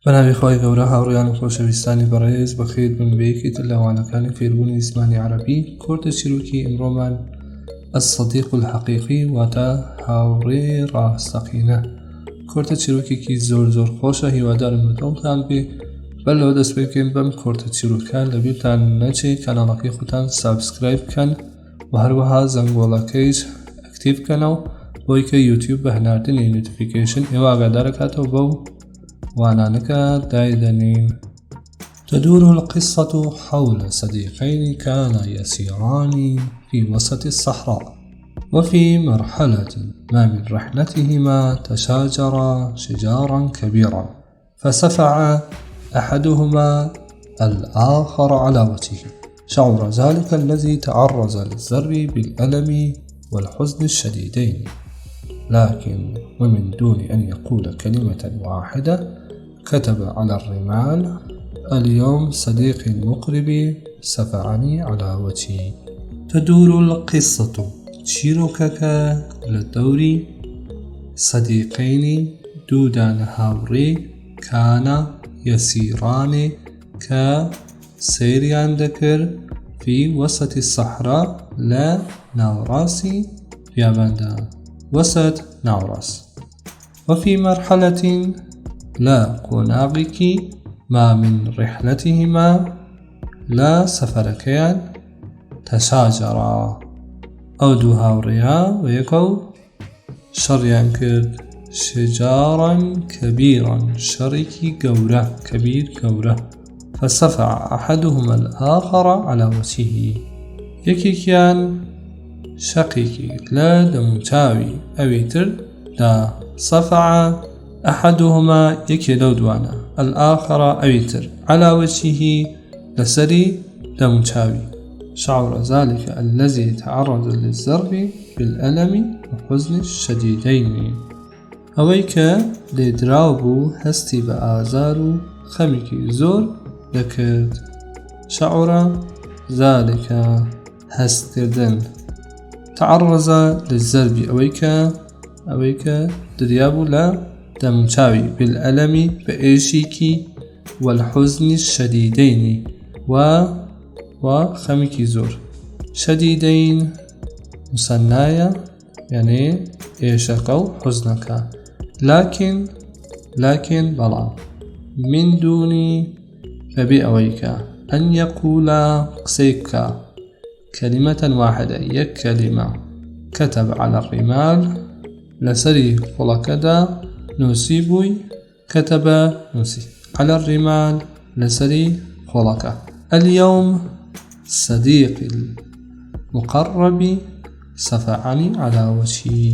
بەناوی خوای گەورە هاوڕێیان و خۆشەویستانی بەڕێز بەخێر بن بە یەکێ تر لە وانەکانی فێربوونی زمانی عەرەبی کورتە چیرۆکی ئیمڕۆمان الصدیق الحقیقی واتە هاوڕێ ڕاستەقینە کورتە چیرۆکێکی زۆر زۆر خۆشە هیوادارم بەدڵتان بێ بەر لەوە دەست پێ بکەین بەم کورتە چیرۆکە لەبیرتان نەچێ کەناڵەکەی خۆتان subscribe بکەن و هەروەها زەنگۆڵەکەیش active بکەنەوە بۆی کە یوتیوب بە هەناردنی notification ئێوە ئاگادارەکاتەوە بەو وانانەکە دایدەنین. تدور القصة حول صديقين كانا يسيران في وسط الصحراء وفي مرحلة ما من رحلتهما تشاجرا شجارا كبيرا فسفع أحدهما الآخر على وجهه شعر ذلك الذي تعرض للضرب بالألم والحزن الشديدين لكن ومن دون أن يقول كلمة واحدة كتب على الرمال اليوم صديقي المقرب سفعني على وجهي تدور القصة چیرۆکەکە لە دەوری صدیقەینی دوو دانە هاوڕێ کانا یەسیرانێ کە سەیریان دەکرد فی وەسەتی سەحرا لە ناوەڕاستی بیاباندا وەسەت ناوەڕاست وفی مەرحەلەتین لە قۆناغێکی ما من ڕحلەتهما لە سەفەرەکەیان تەشاجەڕا ئەو دوو هاوڕێیە بەیەکەو شەڕیان کرد شجارا كبيرا شەڕێکی گەورە كبير گەورە فصفع أحدهما الآخر على وجهه یەکێکیان شەقێکی لە دەموچاوی ئەوی تر دا صفع أحدهما یەکێ لەو دوانە الآخر ئەوی تر على وجهه لەسەری دەموچاوی شعر ذلك الذي تعرض للضرب بالألم وحزن الشديدين ئەوەی کە لێدراو بوو هەستی بە ئازار و خەمێکی زۆر دەکرد شعر ذلك هەستکردن تعرض للضرب ئەوەی کە ئەوەی کە دریابوو لە دەموچاوی بالألم بە ئێشێکی والحزن الشديدين و و خەمێکی زۆر شديدين مسەنایە یعنی ئێشەکە و حوزنەکە لكن لكن بەڵام من دونی بەبێ ئەوەی کە أن يقول قسەی بکە كلمة واحدة یەک کەلیمە كتب على الرمال لەسەری قوڵەکەدا نووسی بووی كتب نووسی على الرمال لەسەری قۆڵەکە اليوم صديقي المقرب صفعني على وجهي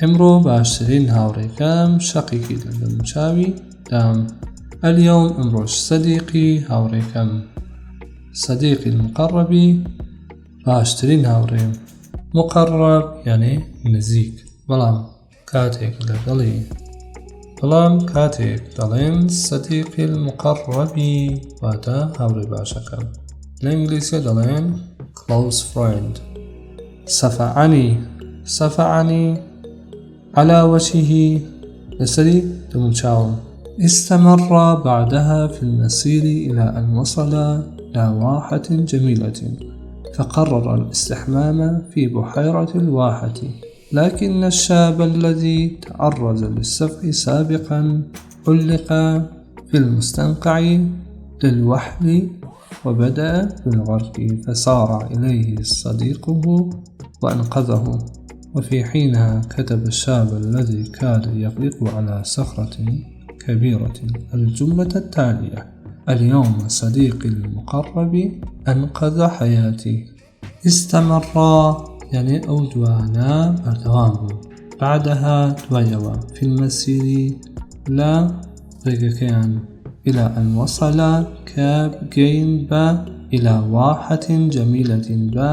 ئمڕۆ باشترین هاوڕێکەم شەقێکی لە دەموچاوی دام اليوم ئمڕۆش صديقي هاوڕێکەم صديقي المقرب باشترین هاوڕێم مقرب یعنی نزیک بەڵام کاتێک لەگەڵی بەڵام کاتێک دەڵێن صدیقی المقربی واتە هاوڕێ باشەکەم لە ئینگلیسیە دەڵێن close friend صفعني صفعني على وجهه لەسەری دەموچاوم استمر بعدها في المسير إلى أن وصل إلى واحة جميلة فقرر الاستحمام في بحيرة الواحة لكن الشاب الذي تعرض للسفع سابقا علق في المستنقع للوحل وبدأ بالغرق فسارع إليه صديقه وأنقذه وفي حينها كتب الشاب الذي كاد يغرق على صخرة كبيرة الجملة التالية اليوم صديقي المقرب أنقذ حياتي استمر یانی ئەو دوانە بەردەوام بوون بعدها دوایەوە في المسير لە ڕێگەکەیان إلى أن وصل کە بگەین بە إلى واحة جميلة بە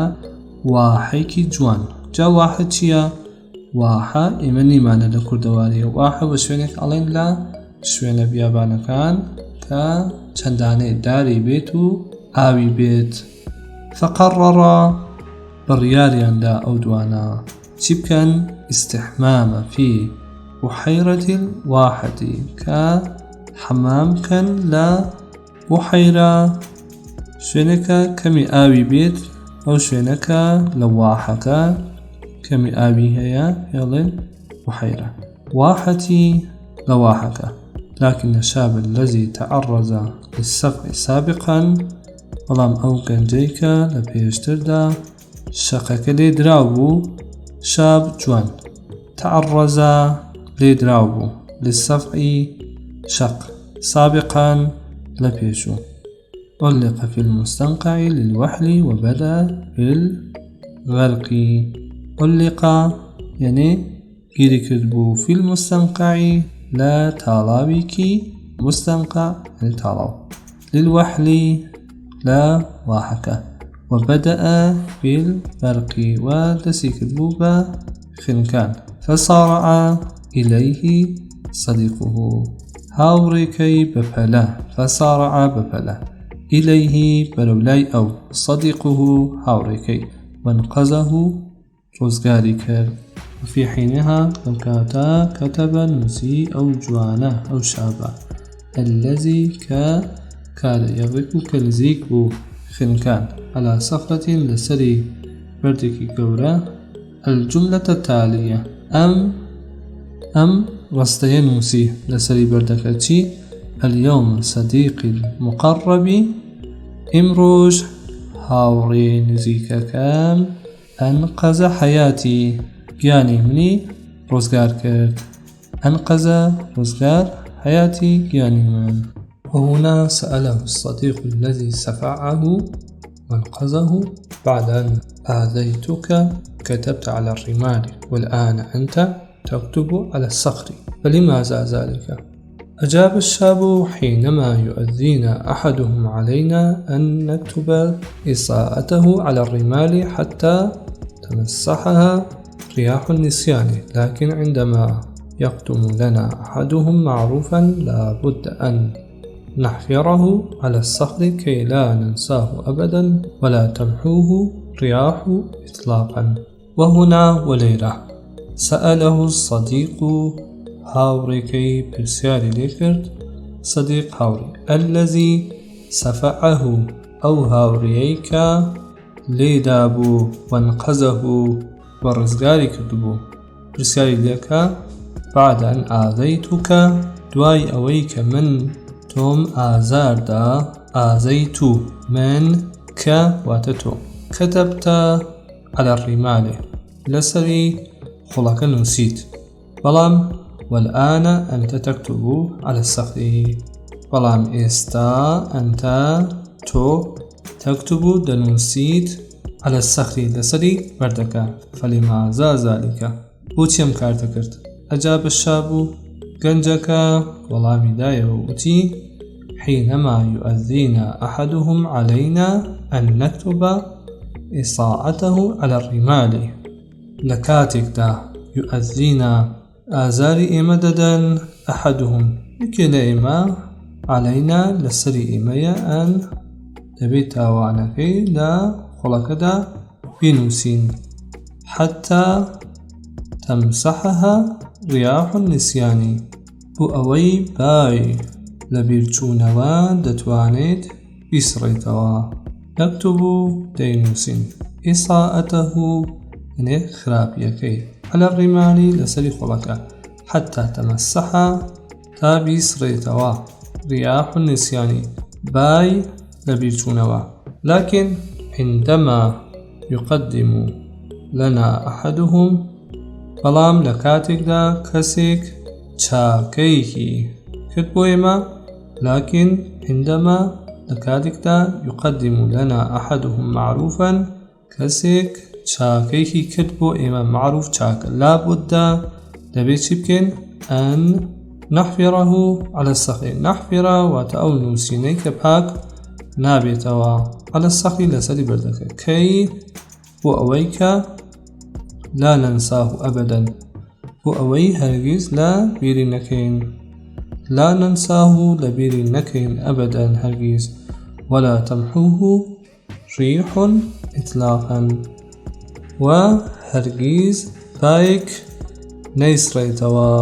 واحێکی جوان جا واحە چییە؟ واحە ئێمە نیمانە لە کوردەواریە واحە بە شوێنێک ئەڵێن لە شوێنە بیابانەکان کە چەندانەی داری بێت و ئاوی بێت فقرر بڕیاریان دا ئەو دوانە چی بکەن استحمام في بحيرة الواحة کە. حەمام بکەن لە بوحەیرە شوێنێکە کەمی ئاوی بێت ئەو شوێنەکە لە واحەکە کەمی ئاوی هەیە پێڵێن بحیرە واحەتی لە واحەکە لكن الشاب الذي تعرض للسفع سابقا بەڵام ئەو گەنجەی کە لە پێشتردا شەقەکە لێ دراو بوو شاب جوان تعرض لێ دراو بوو للسفع شەق سابقا لە پێشوو علق في المستنقع للوحل وبدأ بالغرق علق یعنی گیری کردبوو في المستنقع لە تاڵاوێکی مستنقع یعنی تاڵاو للوحل لە واحەکە وبدأ بالغرق و دەستی کردبوو بە خنکان فسارع إليه صديقه هاوڕێکەی بەپەلە فسارع بەپەلە إليه بەرەو لای ئەو صديقه هاوڕێکەی وانقذه ڕزگاری کرد وفي حينها لەو کاتە كتب نووسی ئەو جوانە ئەو شابە الذي کە كاد يغرق کە نزیک بوو خنکان على صخرة لەسەری بەردێکی گەورە الجملة التالية ئەم ئەم ڕستەیە نووسی لەسەری بەردەکە چی اليوم صديقي المقرب ئیمڕۆژ هاوڕێ نزیکەکەم أنقذ حياتي گیانی منی ڕزگار کرد أنقذ ڕزگار حياتي گیانی من وهنا سأله الصديق الذي سفعه وانقذه بعد أن آذيتك كتبت على الرمال والآن أنت تكتب على الصخر فلماذا ذلك؟ أجاب الشاب حينما يؤذينا أحدهم علينا أن نكتب إساءته على الرمال حتى تمسحها رياح النسيان لكن عندما يقدم لنا أحدهم معروفا لابد أن نحفره على الصخر كي لا ننساه أبدا ولا تمحوه رياح إطلاقا وهنا ولێرە سأله الصدیق هاوڕێکەی پرسیاری لێکرد صدیق هاوڕێ الذی سفعه ئەو هاوڕێیەی کە لێیدابوو وانقذه و ڕزگاری کردبوو پرسیاری لێکا بعد ان آذیتک دوای ئەوەی کە من تۆم ئازاردا آذیت من کە واتە تۆ كتبت على الرمال لەسەری خوڵەکە نووسیت بەڵام والآن أنت تكتب على الصخر بەڵام ئێستا أنت تۆ تكتب دەنووسیت على الصخر لەسەری بەردەکە فلماذا ذلك بۆچی ئەم کارتە کرد أجاب الشاب گەنجەکە وەڵامی دایەوە وتی حينما يؤذينا أحدهم علينا أن نكتب إصاعته على الرمال لە کاتێکدا يؤذينا ئازاری ئێمە دەدەن أحدهم یەکێ لە ئێمە علينا لەسەری ئێمەیە ئەن دەبێت تاوانەکەی لە خۆڵەکەدا بینووسین حتى تمسحها رياح النسيان بۆ ئەوەی بای لەبیرچوونەوە دەتوانێت بیسڕێتەوە. نكتب دەینووسین إساءته یەنێ خراپیەکەی على الرمال لەسەری خۆڵەکە حتى تمسح تا بیسڕێتەوە رياح النسيان بای لەبیرچوونەوە لكن عندما يقدم لنا أحدهم بەڵام لە کاتێکدا کەسێک چاکەیەکی کرد بۆ ئێمە لكن عندما لە کاتێکدا يقدم لنا أحدهم معروفا کەسێک چاکەیەکی کرد بۆ ئێمە معروف چاکە لابد دەبێت چی بکەین أن نحفره على الصخر نحفر واتە ئەو نووسینەی کە پاک نابێتەوە على الصخر لەسەری بەردەکە کەی بۆ ئەوەی کە لا ننساه أبدا بۆ ئەوەی هەرگیز لە بیری نەکەین لا ننساه لە بیری نەکەین أبدا هەرگیز ولا تمحوه ريح إطلاقا و هەرگیز بایەک نەیسڕێتەوە.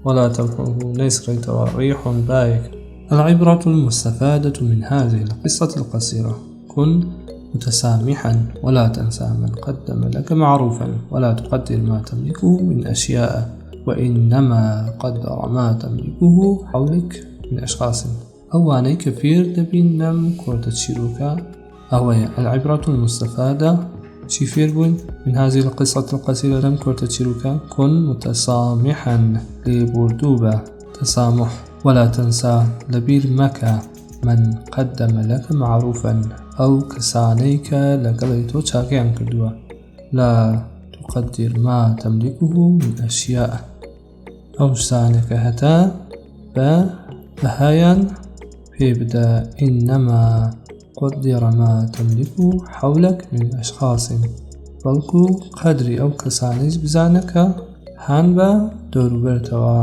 ولا تمحوه نەیسڕێتەوە ریح بایەک. العبرة المستفادة من هذه القصة القصيرة كن متسامحا ولا تنسى من قدم لك معروفا ولا تقدر ما تملكه من أشياء وإنما قدر ما تملكه حولك من أشخاص. ئەوانەی کە فێر دەبین لەم کۆتە چیرۆکە ئەوەیە العبرة المستفادة چی فێر بووین من هذه القصة القصيرة لەم کۆتە چیرۆکە كن متسامحا لێبوردوو بە تسامح ولا تنسى لەبیر مەکە من قدم لك معروفا ئەو کەسانەی کە لەگەڵی تۆ چاکەیان کردووە لا تقدر ما تملكه من أشياء ئەو شتانە کە هەتا بە بەهایان پێ بدە إنما قدر ما تملك حولك من أشخاص بەڵکو قەدری ئەو کەسانەیش بزانە کە هان بە دەوروبەرتەوە.